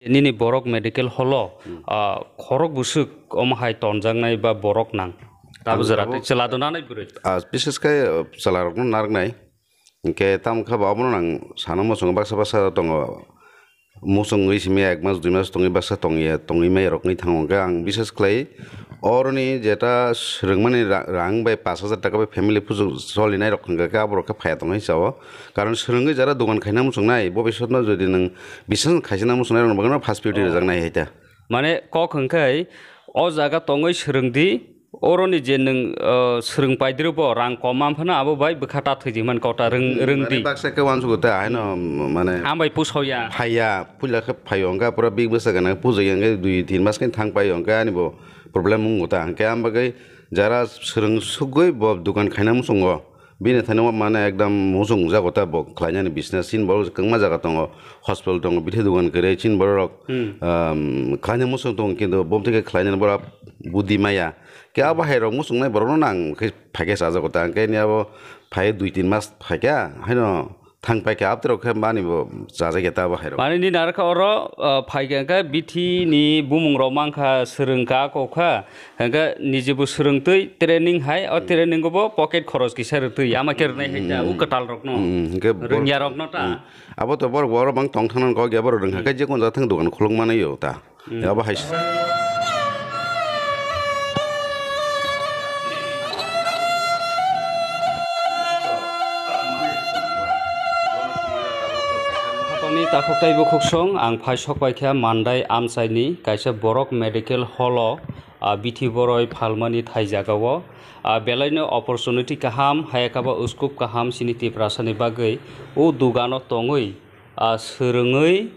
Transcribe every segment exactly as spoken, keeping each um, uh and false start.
Nini borok medical holo, ah, khorok bwswk omo hai tonjaknai ba borok nang? Abo jora tei chwla do nanai bwrwi? Ah, bises khe, ah, chwla rokno narwknai. Hinkhe tamo khe bo abono nang sana muchungo baksa baksa tongo. Muchungwi simi ek mas dui mas tongwi baksa tongya, tongwi maya rokni thango. Hinkhe ang bises khlai oroni jeta swrwngmani ra-, rang bai pash hajar taka bai family puju solinai rok hinkhe khe aborok khe phaya tongwi sao. Karon swrwngwi jara dogan khaina muchungnai, bobisotno jodi nwng bisesno khaisina muchungnai rokno bagwi no first priority rwjaknai hai ta. Mane kok hwnkhe o jaga tongwi swrwngdi, oroni je nwng, uh, swrwng paidiro bo rang kom man phano abo bai bwkha ta thwi di man kok ta rwng, rwngdi. Mane baksa khe uansukgo ta haino mane hambai pusoya. Phaiya, puila khe phaio hwnkhe pura big bwsa gana pujoya hwnkhe dui tin mas khe thang paio hwnkhe ani bo problem wngo ta hwnkhe am bagwi jara swrwng sugwi bo dogan khaina muchungo. Bini thani o mane ekdam muchung jago ta bo khlainani business, chini borok kwbangma jaga tongo, hospital tongo, bithi dogan kwrwi, chini borok, um, khlaina muchung tongo, kintu bo thike khlainani borok budi maya. Khe abo hai rok muchungnai borokno nang khe phaikhe chajago ta, hwnkhe ni abo phai dui tin mas phaikha, haino thang paikha, abtwrok khe mani bo chajakya ta abo hai rok. Mani ni narwkha oro, uh, phaikha hwnkhe bithi ni bumung rok mankha, swrwngkha, kokha, Hingke niji bo swrwngtwi training hai, o training o bo pocket khoros kisa rwtwi, ama khe rwnai hai ta, o kwtal rokno, hmm, hingke bor-, rwngya rokno ta. Hmm. Abo to borok, borok bang tong thangna kok ya, borok rwngkha khe je kono jaga thang dogan khuluk mano yo ta. Hmm. Abo hai. Hapangni takhuk taibo khuksong, ang phai sok pai kha Mandai amchaini kaisa borok medical hall o, ah, bithi boroi phalmani thai jagao, ah, belaino opportunity kaham, hayakaba uskup kaham chini Tiprasani bagwi o dugano tongwi, ah, swrwngwi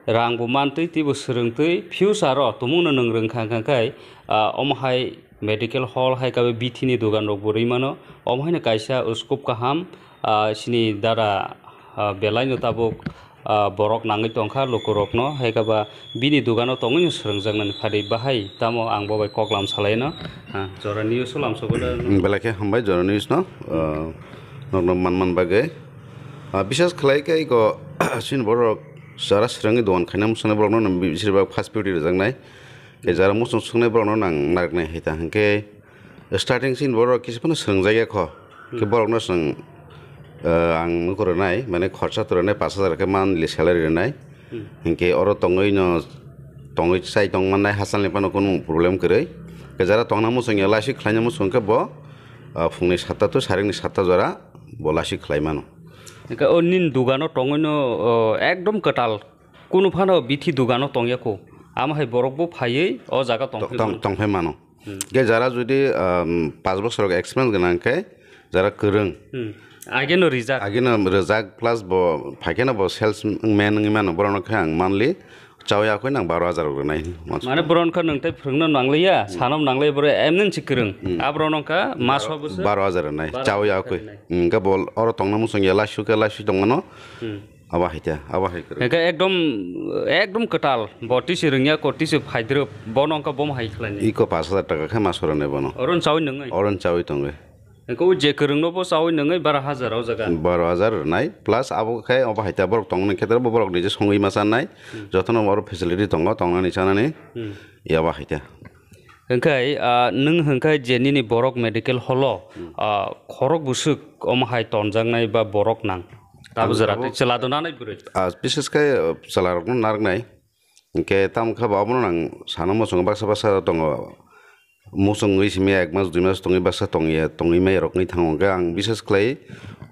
rang bo mantwi teibo swrwngtwi future o tumungno nwng rwngkha hwnkha khe, ah, omo hai medical hall hayakaba bithi ni dugan rok bo rwi mano, omo haino kaisa uskup kaham, ah, chini dada, ah, belaino tabuk, ah, borok nangwi tongkha lukurokno, hai khe ba bini dogano tongwino swrwngjaknani phadi bahai tamo ang bo bai koklam salaino, ah, jora news o lamsogwi da. Hmm, belai khe hambai jora news no, ah, nokno manman bagwi. Ah, bishes khlai khe iko chini borok jara swrwngwi dogan khaina muchungnai borokno nang bisir bak first priority rwjaknai. Khe jara muchung suknai borokno nang narwknai hai ta hwnkhe, Starting sin borok kisa phano swrwngjakya kho. Khe borokno swng, eh, ang nukhung rwnai, mane khorsa to rwnai pash hajar khe monthly salary rwnai. Hinkhe oro tongwi no, tongwi chai tong mannai hachalni phano kunu problem kwrwi. Khe jara tongna muchungya laisik khlaina muchung khe bo, ah, phungni satta to saringni satta jora bo laisik khlai mano. Hinkhe o nini dugano tongwi no, oh, ekdom kwtal. Kunu phano bithi dugano tongya kho. Amo hai borok bo phaiwi o jaga tong phai mano. Tong phai mano. Khe jara jodi, um, panch bosor experience gwnang khe jara kwrwng. Age no rijak. Age no rijak plus bo phai khe no bo sales man wngwi mano, borok no khe ang monthly chawi akhoi nang baro hajar rok rwnai. Mane borok no khe nwng tei phwrwngno nangliya, sano nangliya, borok emni se kwrwng. Aborok no khe maso bwswk baro hajar rwnai, chawi akhoi. Hwnkhe bo oro tongna muchungya, laisu khe laisu tongmano. Abo hai ta, abo hai kwrwi. Hingke ekdom, ekdom kwtal, bo tisi rwngya ko, tisi phaidrwp, bono wngkha bomo hai khlainai. Iko pash hajar taka khe maso rwnai bono. Oro chawi nungwi. Oro chawi tongwi. Hingke o je kwrwngno bo chawi nungwi baro hajar o jaga. Baro hajar rwnai, plus abo khe obo hai ta borok tongmani khetre bo borok nije songwi ma chanai. Jotono oro facility tongo, tongnani chanani. Yabo hai ta. Hingke, ah, nwng hingke je nini borok medical holo, ah, khorok bwswk omo hai tonjaknai ba borok nang? Abo jora tei chwla do nanai bwrwi? Ah, bises khe, ah, chwla rokno narwknai. Hingke tamo khe bo abono nang sana muchungo baksa baksa tongo. Muchungwi simi ek mas dui mas tongwi baksa tongya, tongwi maya rokni thango. Hingke ang bises khlai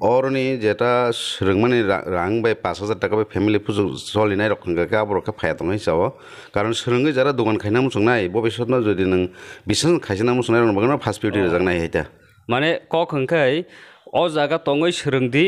Oroni jeta swrwngmani ra-, rang bai pash hajar taka bai family puju solinai rok hwnkha khe aborok khe phaya tongwi sao. Karon swrwngwi jara dogan khaina muchungnai, bobisotno jodi nwng bisesno khaisina muchungnai rokno bagwino first priority rwjaknai hai ta. Mane kok hwnkhe o jaga tongwi swrwngdi,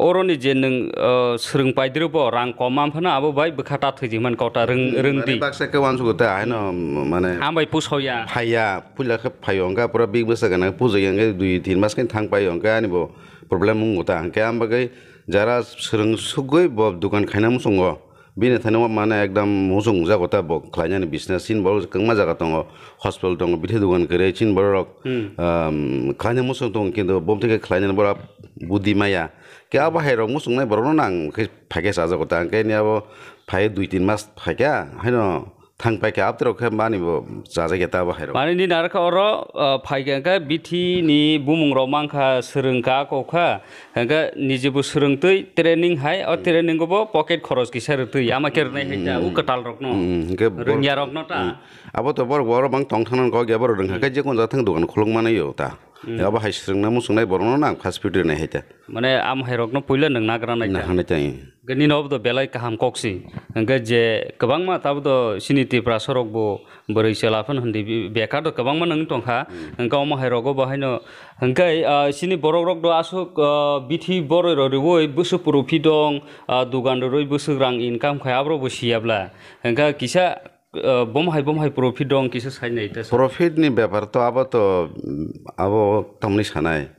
oroni je nwng, uh, swrwng paidiro bo rang kom man phano abo bai bwkha ta thwi di man kok ta rwng, rwngdi. Mane baksa khe uansukgo ta haino mane hambai pusoya. Phaya, puila khe phaio hwnkha pura big bwsa gana pujoya hwnkhe dui tin mas khe thang paio hwnkhe ani bo problem wngo ta, hwnkhe ang bagwi jara swrwng sugwi bo dogan khaina muchungo, Bini thani o mane ekdam muchung jago ta bo khlainani business, chini borok kwbangma jaga tongo, hospital tongo, bithi dogan kwrwi, chini borok, Hmm. um, khlaina muchung tongo, kintu bo theke khlainani borok budi maya. Khe abo hai rok muchungnai borokno nang khe phaikhe chajago ta, hwnkhe ni abo phai dui tin mas phaikha, haino thang paikha, abtwrok khe mani bo chajakya ta abo hai rok. Mani ni narwkha oro, uh, phaikha hwnkhe bithi ni bumung rok mankha, swrwngkha, kokha, Hingke niji bo swrwngtwi training hai, o training o bo pocket khoros kisa rwtwi, ama khe rwnai hai ta, o kwtal rokno, Hmm, hingke bor-, rwngya rokno ta. Hmm. Abo to borok, borok bang tong thangna kok ya, borok rwngkha khe jekon jathang dogan khuluk manai yo ta. Hmm. Abo hai swrwngna muchungnai borokno nang first priority rwnai hai ta. Mane am hai rokno puila nwng nagra nai ta. Nagra nai ta, hmm. Hingke nini obo to belai kaham kok si. Hingke je kwbangma tabo to chini Tiprasa rok bo bwrwi chwla phano hindi bi-, bekar do kwbangma nang tongkha. Hmm. Hingke omo hai rogo bo haino hingke, ah, chini borok rok do aswk, ah, bithi boroi rok riwi bwswk profit dong, ah, dogan rwi bwswk rang income khai aborok bo siya bla. Hingke kisa, ah, bomo hai bomo hai profit dong kisa sai nai ta sa. Profit ni bepar to abo to, mm, abo tamni sanai.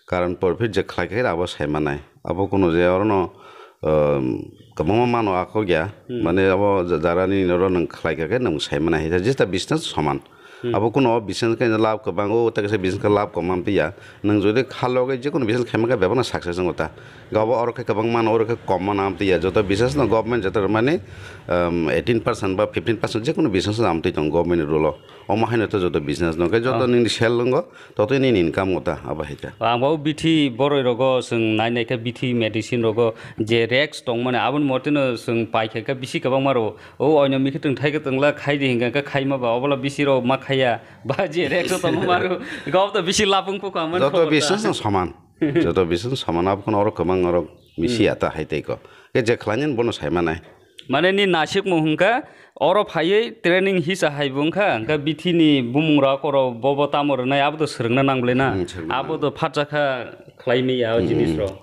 Karon profit je khlai khe abo sai manai. Abo kuno je orono, um, kwbangma mano akhok ya. Hmm. Mane abo ja-, jara nini oro nwng khlai kha khe nwng sai manai hai. Jesta business soman. Hmm. Abo kuno business khe lab kwbang o, tei kaisa business khe lab kwbang amtwi ya. Nwng jodi kha loge je kuno business khaima khe bebak no success wngo ta. Abo oro khe kwbang mano, oro khe kom mano amtwi ya. Joto business no government joto mani, um, eighteen percent ba fifteen percent je kuno business no amtwi tong government ni rule o. Omo haino to joto business no khe joto Oh. nini sale wngo. Totwi nini income ota abo hai khe. Ang bo bithi boroi rogo chwng nai nai khe bithi medicine rogo je rex tong mani aboni motino chwng pai khe khe bisi kwbangma rwo. O oino mikhe twng thai khe twngla khai di hinkha khe khai ma ba obola bisi rok ma khaiya ba je rex o tong ma rwo. Gob to bisi lapung phu kha mani Joto khobor ta. Business no soman. Joto business no soman abo kheno oro kwbang oro misi Hmm. ata hai tei ko. Khe je khlainani bono sai manai. Mane ni nasikmung hwnkha oro phaiwi training hisa hai bo wngkha, hwnkha bithi ni bumung rok oro bo bo tamo rwnai abo to swrwngna nang bwle na. Hmm, swrwngna Abo nang. To phatsa kha khlai maya o Hmm, jinis hmm. rok.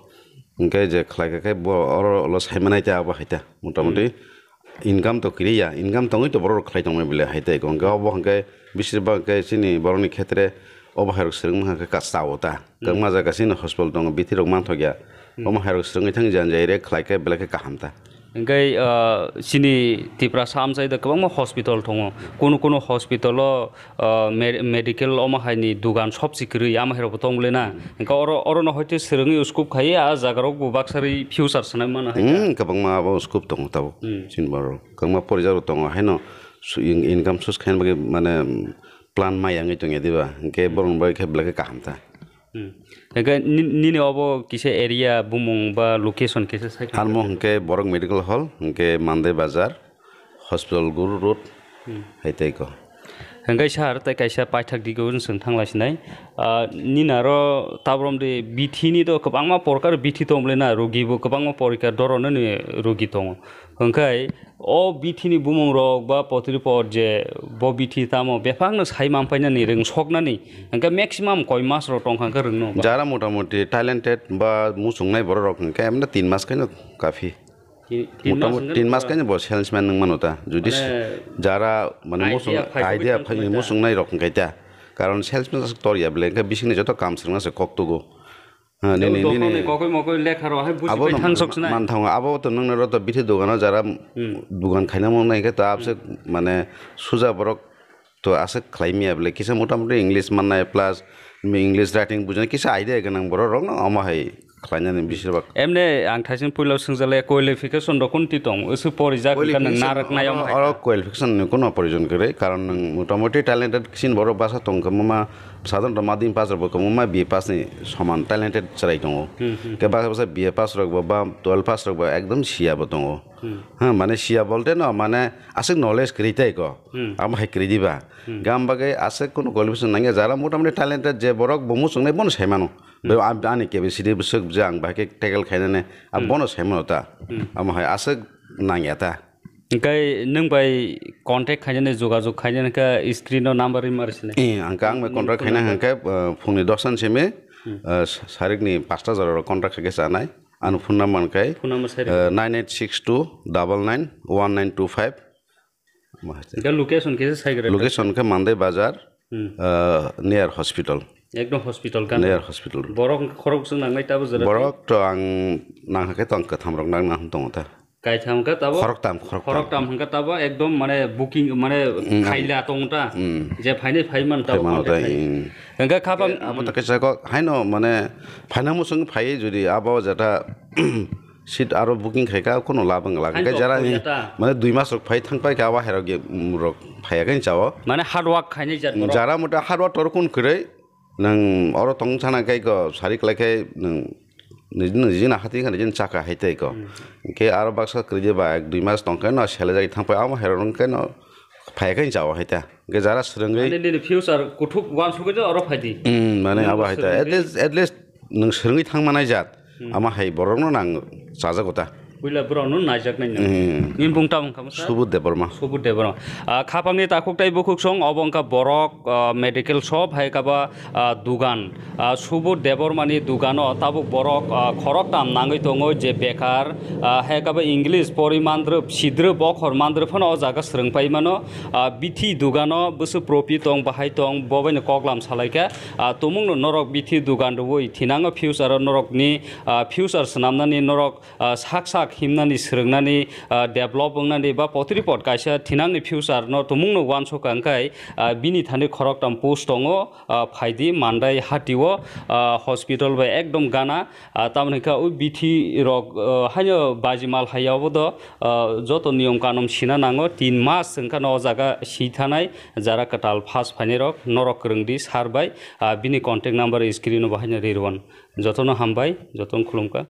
Hwnkhe je khlai kha khe bo oro lo sai manai ta abo hai ta. Motamoti Hmm. income to kwrwi ya, income tongwi to borok rok khlai tongmani bwle hai ta. Hwnkhe obo hwnkhe bisir bak hwnkhe chini borok ni khetre obo hai rok swrwngma hwnkhe ka chao ta. Hmm. Kwbangma jaga chini hospital tongo, bithi rok manthok ya. Hmm. Omo hai rok swrwngwi thang jan jai re khlai khe belai khe kaham ta. Hingke, ah, chini Tiprasa amchai da kwbangma hospital tongo. Kunu kunu hospital o, ah, me-, medical omo hai ni dugan sobse kwrwi, ama hai rok bo tong bwle na. Hmm. Hingke oro, oro no hoite swrwngwi scope khai, ah, jaga rok bo baksa rwi future sanai mano hai ta. Hmm, kwbangma abo scope tongo tabuk. Hmm. Chini borok kwbangma porijak rok tongo, haino su-, in-, income source khaina bagwi mane, plan ma yangwi tongya diba, hingke borokni bagwi khe belai khe kaham ta. Hmm. Hingke ni-, nini obo kisa area bumung ba location kisa sai khe Halmo hingke Borok Medical Hall, hingke Mandai Bazar, Hospital Guru Road, Hmm. hai tei ko. Hingke sir, tei kaisa paithak digo wng swng thang lai sinai. Ah, nini aro tabrom de bithi ni do kwbangma porkar bithi tong bwle na, rogi bo kwbangma porkar doronani rogi tongo. Hwnkhe o bithi ni bumung rok ba potri pot je bo bithi tamo befang no sai man painani rwng soknani hwnkhe maximum koi mas rok tong kha hwnkhe rwng no ba? Jara motamoti talented ba muchungnai borok rok hwnkhe emno tin mas khe no kafi. Ti-, tin mas Motamoti hwnkhe tin mas khe no bo salesman wng mano ta. Jodi Mane jara mane idea muchung-, phai idea phai muchungnai ta. Muchungnai rok hwnkhe ta. Karon salesman tor ya bele hwnkhe bisingni joto kam swrwngna se kok tugo. Ha, Nini, nini, dophani nini. Kokoi mokoi lekha rok hai buji Abo bai no thang sok sinai. Man thango, abo to nung naro to bithi dogano jara Hmm. dogan khaina mung nai khe to abse Hmm. mane suja borok to aswk khlai maya bole kisa motamoti English mannai plus English writing bujinai kisa idea gwnang borok rok no omo hai khlainani bisir bak. Emne ang thaisin puila swngjale qualification rok kun ti tong, usu porijak Qualification ka nang narak nai omo oro, hai oro ka. Qualification ni kuno proyojon kwrwi, karon nung motamoti talented kisin borok basa tong khe mama Sadharanto madhyamik pass rok bo kwbangma B A pass ni soman talented chwrai tongo. Hmm, hmm. Khe baksa baksa B A pass rok bo ba twelve pass rok bo ekdom siya bo tongo. Hmm. Ha, mane siya bolte no mane aswk knowledge kwrwi tei ko. Hmm. Amo hai kwrwi diba. Hmm. Gam bagwi aswk kunu qualification nangya jara motamoti talented je borok bo muchungnai bono sai mano. Hmm. Be am-, ani capacity bwswk je ang bahai khe tackle khainani Hmm. bono sai mano ta. Hmm. Amo hai aswk nangya ta. Hingke nwng bai contact khainani, jogajog khainani khe screen o number ri mar sini. Eh, ang khe ang bai Nwng contact phone khaina number. Hingke, uh, phungni dosan simi, Hmm. uh, sa-, sarikni pasta jora contact khaikhe chanai. Ano phone number hingke, Phone number sai uh, rikha. Nine eight six two double nine one nine two five. Hingke location khe sai gra. Location khe Mandai Bazar, Hmm. uh, near hospital. Ekdom hospital kan. Near hospital. Borok hingke khorok sung nangnai tabo jora. Borok to ang nang hake to ang kwtham rok nang nang tongo ta. Kaitham khe tabo khoroktam, khoroktam. Khoroktam hwnkhe tabo ekdom mane booking mane Mm, khaila tongta. Mm. Je phainai phaiman tabo Phaimano contact tai, khai. Mm. Hwnkhe khapang Abo ta kaisa kok haino mane phaina musung phai jodi abo jeta seat aro booking khaika kono labang la. Haino Hwnkhe jara koi ni jeta. Mane dui mas rok phai thang pai ka abo hairok ge, mm, rok phaiya khe chao. Mane hard work khainai jat borok. Jara mota hard work tor kun kwrwi. Nang oro tong sana kai ko sari klai kai nang niji niji na hati kan jin chaka hai tai ko. Hmm. Ke aro baksa krije ba ek dui mas tong kai no sele jai thang pai amo hero nang kai no phai kai jawa hai ta. Ke jara srwngwi Mane nini future kuthuk wan sugwi oro phai di. Hmm, mane Nini abo hai ta. At srwngwi. Least, at least nang srwngwi thang manai jat. Hmm. Ama hai borok no nang chajago ta. Puila borok no naijak nai nang. Hmm. Nini bung ta wng kha mo sa? Subudh Debbarma. Subudh Debbarma. Ah, khapangni takhuk tai bukhuk song, obo wngkha borok, ah, medical shop, hai kaba, ah, dugan. Ah, Subudh Debbarmani dugano tabuk borok, ah, khoroktam nangwi tongo je bekar, ah, hai kaba English pori mandrwp, sidrwp, okhor mandrwp phano o jaga swrwng pai mano. Ah, bithi dugano bwswk propi tong, bahai tong, bo baino koklam salaikha. Ah, tumungno norok bithi dugan rwui thinango future-o norokni, ah, future swnamnani norok ah, sak sak himnani, swrwngnani, ah, develop wngnani ba potripot kaisa thinangni future no tumungno uansukha hwnkhe, ah, bini thani khoroktam post tongo, ah, phaidi Mandai hatio, ah, hospital bai ekdom gana, ah, tamoni hwnkhe o bithi rok, ah, haino baji mal hai obo do, ah, joto niyom kanun sina nango, tin mas hwnkhe no o jaga si thanai jara kwtal first phainai rok norok kwrwngdi sir bai, ah, bini contact number screen o bo haino rirwan. Jotono hambai, jotono khulumkha.